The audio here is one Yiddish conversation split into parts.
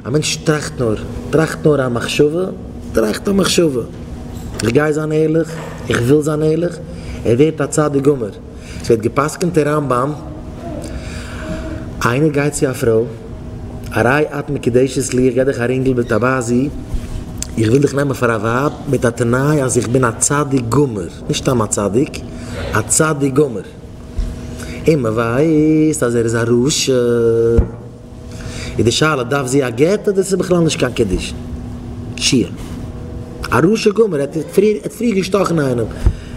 א מענטש טראכט נאר, טראכט נאר א מחשבה, טראכט א מחשבה, איך גיי זיין ערליך, איך וויל זיין ערליך, ער ווערט א צדיק גמור. ס'ווערט גע'פסק'נט אין רמב ם, איינער גייט צו א פרוי, הרי את מקודשת לי, איך געב דיך א רינגל בטבעת זו, איך וויל דיך נעמען פאר א ווייב, מיט א תנאי אז איך בין א צדיק גמור, נישט סתם א צדיק, א צדיק גמור. און מען ווייסט אז ער איז א רשע. איז די שאלה דארף זי א גט אדער ס'איז בכלל נישט קיין קידושין? שיע. א רשע גמור, ער האט פריער געשטאכן איינעם, ער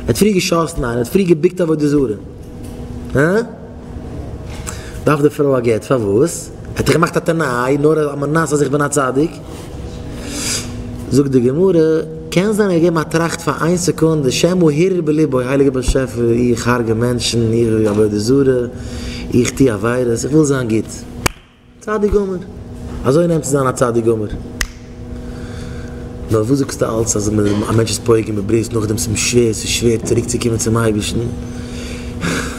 האט פריער געשאסן איינעם, ער האט פריער געבוקט עבודה זרה. הא? דארף די פרוי א גט? פארוואס? ער האט דאך געמאכט א תנאי נאר על מנת אז איך בין א צדיק. זאגט די גמרא, קען זיין ער האט געגעבן א טראכט פאר איין סעקונדע, שמא הרהר בליבו, הייליגער באשעפער, איך הרגע מענטשן, איך עבודה זרה, איך טו עבירות, איך וויל זיין גוט. צדיק גמור. אזוי נעמט צו זיין א צדיק גמור. נאר וואס זאגסטו אלץ אז א מענטש איז פוגם בברית נאכדעם ס'איז אים שווער, ס'איז שווער צוריק צו קומען צום אייבערשטן,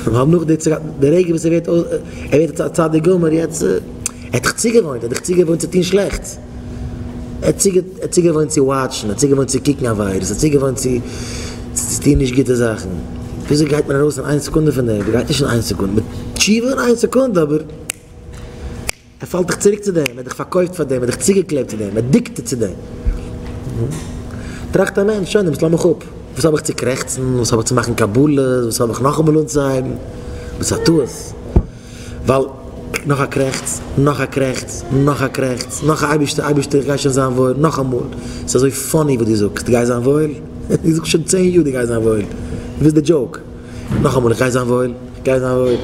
ווייל נאך די די רגע וואס ער ווערט ער ווערט א צדיק גמור יעצט, ער האט זיך צוגעוואוינט, ער האט זיך צוגעוואוינט צו טון שלעכטס, ער האט צוגעוואוינט צו וואטשן, ער האט צוגעוואוינט צו קוקן עבירות, ער האט צוגעוואוינט צו צו טון נישט גוטע זאכן, וויאזוי גייט מען ארויס אין איין סעקונדע פון דעם? מ'גייט נישט אין איין סעקונדע, מיט תשובה אין איין סעקונדע אבער. ער פאלט דיך צוריק צו דעם, ער האט דיך פארקויפט פאר דעם, ער האט דיך צוגעקלעבט צו דעם, addicted צו דעם. טראכט א מענטש, שוין, דעמאלטס לאז מיך אפ. וואס האב איך צו קרעכצן, וואס האב איך צו מאכן קבלות, וואס האב איך נאכאמאל אנצוהייבן? דאס איז א טעות. ווייל נאך א קרעכץ, נאך א קרעכץ, נאך א קרעכץ, נאך א אייבערשטער, אייבערשטער איך גיי שוין זיין וואויל, נאכאמאל. ס'איז אזוי funny וואס דו זאגסט, דו גייסט זיין וואויל? דו זאגסט שוין צען יאר דו גייסט זיין וואויל. וואס איז די joke? נאכאמאל איך גיי זיין וואויל, איך גיי זיין וואויל,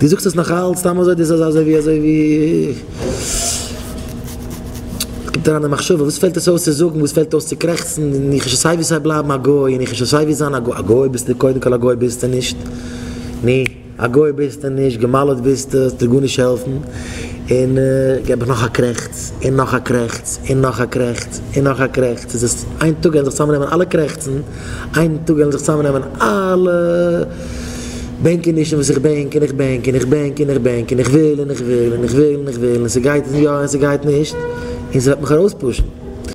דו זאגסט עס נאך אלץ סתם אזוי, דאס איז אזוי ווי אזוי ווי קומט אריין די מחשבה, וואס פעלט עס אויס צו זאגן, וואס פעלט אויס צו קרעכצן, און איך וועל שוין סיי ווי סיי בלייבן א גוי, און איך וועל שוין סיי ווי זיין א גוי, א גוי ביסטו קודם כל א גוי ביסטו נישט, נו. א גוי ביסטו נישט, גע'מל'ט ביסטו, עס וועט גארנישט העלפן, און געב איך נאך א קרעכץ, און נאך א קרעכץ, און נאך א קרעכץ, און נאך א קרעכץ, איז עס איין טאג וועלן זיך צוזאמנעמען אלע קרעכצן, איין טאג וועלן זיך צוזאמנעמען אלע בענקענישן וואס איך בענק, און איך בענק, און איך בענק, און איך בענק, און איך וויל, און איך וויל, און איך וויל, און איך וויל, און ס'גייט יא און ס'גייט נישט, און ס'וועט מיך ארויספושן.